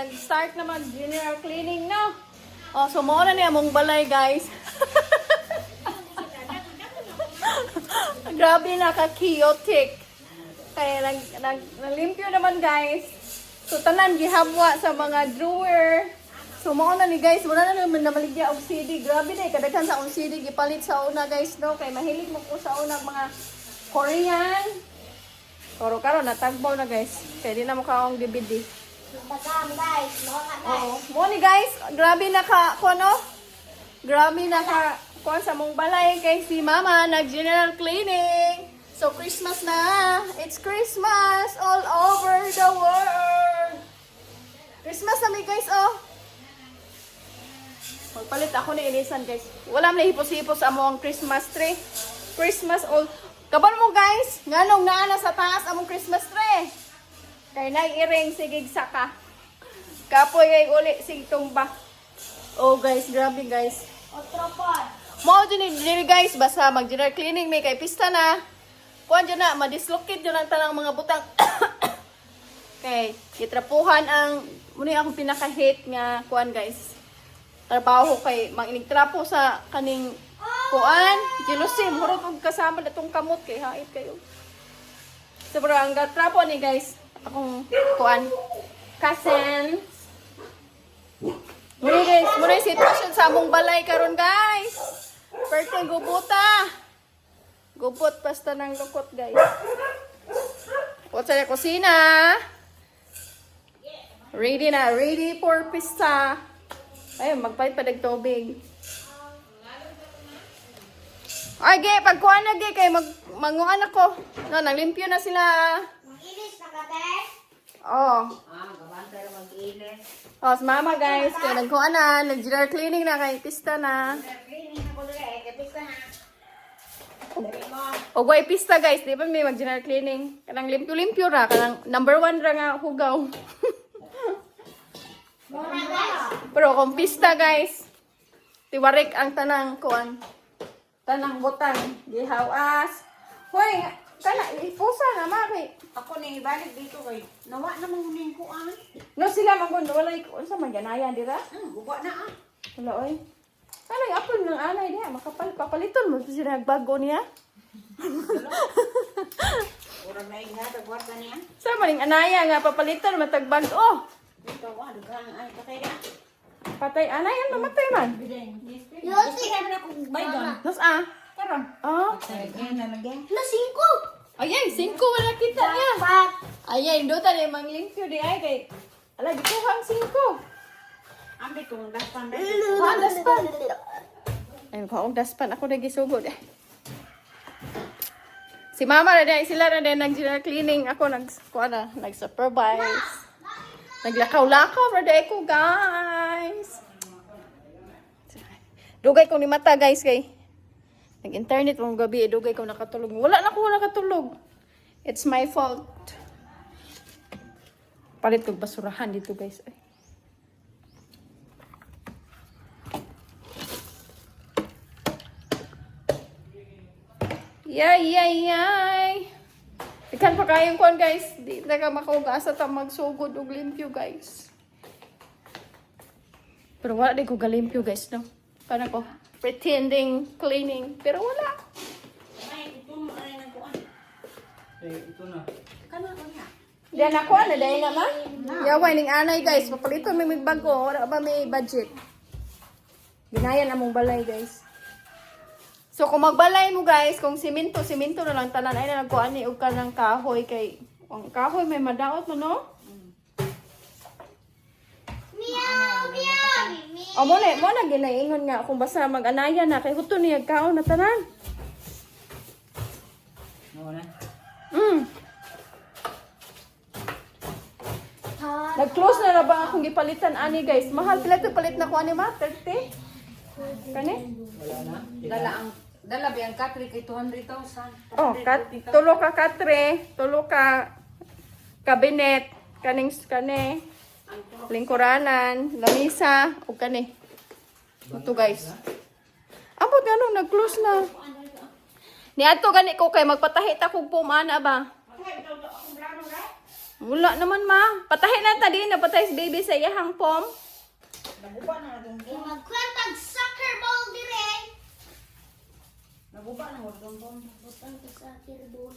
nag-start na mag general cleaning na. Oh, so mao na niya among balay, guys. Grabe na ka chaotic. Kaya nag nalimpyo naman, guys. So tanan gihabwa sa mga drawer. So mao na ni, guys, wala na naman namaligya og CD. Grabe na eh, kadaghan sa akong CD gipalit sa una, guys, no, kay mahilig mo ko sa una mga Korean. Pero karon natagbaw na, guys. Kay di na mo kaong DVD. Magdagam, guys. Mga guys. Oo. Mo ni, guys, grabe na ka kuno. Grabe na ka kuan sa mong balay kay si Mama nag general cleaning. So Christmas na. It's Christmas all over the world. Christmas na mi, guys, oh. Magpalit ako ni inisan, guys. Wala man hipos-hipos among Christmas tree. Christmas all. Kabalo mo, guys, nganong naa na sa taas among Christmas tree? Kay nay iring sigig saka. Kapoy ay uli sig tumba. Oh guys, grabe, guys. Otro pod. Mao jud ni diri, guys, basta mag general cleaning may kay pista na. Kuan jud na, madislocate jud ang tanang mga butang. Kay gitrapuhan ang muni akong pinaka-hate nga kuan, guys. Trabaho kay manginigtrapo sa kaning kuan, jealousy, murag og kasama na tong kamot kay hait kayo. Sobra ang gatrapo ni, guys, akong kuan cousin. Muna, guys, muna yung sitwasyon sa among balay karon, guys. Perteng gubuta. Gubot basta ng lukot, guys. O sa kusina. Ready na, ready for pista. Ay, magpalit pa tubig. Ay, ge, pagkuha na, ge, kay manguan ako. No, naglimpyo na sila. Mag-ilis na ka, te. Oh. Ah, gabantay ra mag-ilis. Oh, si Mama, guys, kay nagkuha na, nag-general cleaning na kay pista na. Cleaning ako diri eh, kay pista na. Dali mo. O way pista, guys, di ba may mag general cleaning? Kanang limpyo-limpyo ra, kanang number one ra nga hugaw. Muna, guys. Pero kung pista, guys, tiwarik ang tanang kuan. Tanang butang gihawas. Hoy, kana ipusa na ma kay Ako ni ibalik dito kay nawa na mo ning kuan. No sila man gun walay unsa man ganayan dira? Guba na ah. Wala oy. Kanang apol ng anay diha makapal papaliton mo sila nagbago niya. Urang na inghatag kwarta niya. Sa maning anaya nga papaliton matag bag-o. Dito wa dughan ay patay na. Patay anay ang mamatay man. Yossi. na kung baygon. Nos ah. Karon. Oh. Ay na lagi. Na singko. Ayay, singko wala kita niya. Pat. Ayay, indota ni mang limpyo di ay kay ala gikuha ang singko. Ambi kung daspan na. Kuha ang daspan. Ay, kuha ang daspan ako na gisugod eh. Si mama na din, sila na din nag general cleaning. Ako nag kuha na, nag-supervise. Naglakaw-lakaw na din ko, guys. Dugay ko ni mata, guys, kay nag-internet mong gabi, eh, dugay ko nakatulog. Wala na ko nakatulog. It's my fault. Palit kog basurahan dito, guys. Ay. Yay, yay, yay. Ikan pa kayong kuan, guys. Di na ka makaugasa ta magsugod og limpyo, guys. Pero wala di ko galimpyo, guys, no. Parang ko pretending cleaning pero wala. Ay ito mo ay nang kuan. Eh, ito na. Kana ko niya. Diyan ako ano dahil na ma. Yaway ning anay, guys, papaliton may bago, wala ba may budget. Ginayan among balay, guys. So kung magbalay mo, guys, kung simento, simento na lang tanan ay na nagkuan ni og kanang kahoy kay ang kahoy may madaot mo, no? Meow, meow, meow. O mo na ginaingon nga kung basta mag-anaya na kay huto niya kaon na tanan. Ano na? Nag-close na na ba akong gipalitan ani, guys? Mahal pila to palit na ko ani ma? 30? Kani? Wala na. Dala ang dala ba ang katri kay 200,000. Oh, kat tulo ka katre, tulo ka cabinet, kaning kani, lingkuranan, lamisa, ug kani. Ito, guys. Ambot nga nung nag-close na. Niadto gani ko kay magpatahi ta kog pumana ba. Wala naman, ma. Patahin na ta din. Napatay si baby sa iyahang pom. Naguba na itong Kay magkwentag soccer ball dire. Naguba na itong pom. Butang ka soccer ball.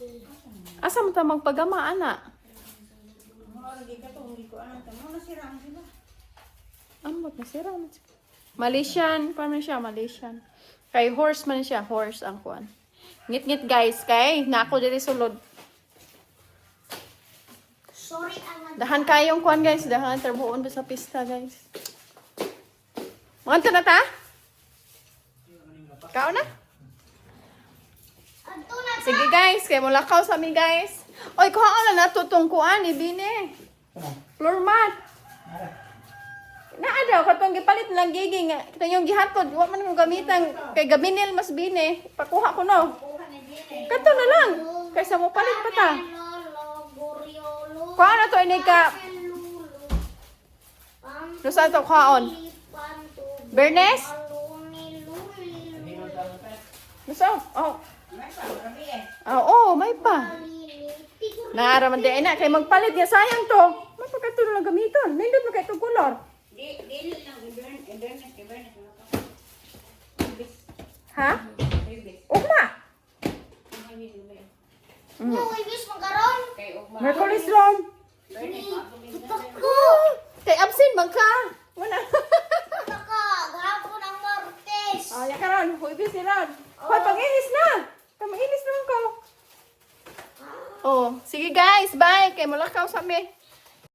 Asa mo ta magpagama, ana? Mga lagi ka to, hindi ko ano. Tamo na sira ang sila. Amot na sira man siya. Malaysian, paano siya Malaysian? Kay horse man siya, horse ang kuan. Ngit-ngit, guys, kay nako diri sulod. Sorry ang Dahan kayong kuan, guys, dahan trabuon pa sa pista, guys. Mga na ta? Kao na? Adto na ta. Sige, guys, kay mulakaw sa mi, guys. Oy, kuha na nato tong kuan ibine. Ano? Floor mat. Ara. Naa daw katong gipalit lang gigi nga katong yung gihatod wa man ko gamitan kay gabinil mas bine pakuha ko no. Kato na lang kaysa mo palit pa ta. Lolo, Goriolo. Kuha na to ini ka. Lulo. Nusa to kuhaon? Bernes? Nusa? Oh. May pa, gabi eh. Ah, oh, may pa. Naaraman di na kay magpalit niya sayang to. May pagkato na lang gamiton. Nindot mo kay itong kolor. Di, di lang, i-burn, i-burn, i-burn. Ha? Ugma. No, ibis magkaroon. Kay Ugma. Mercury's ron. Putak ko. Kay absent man ka. Wala. Putak ka. Gahapon ang Martes. Ah, ya karon, huibis ni Ron. Hoy, panginis na. Kamanginis naman ko. Oh, sige guys, bye. Kay mulakaw sa mi.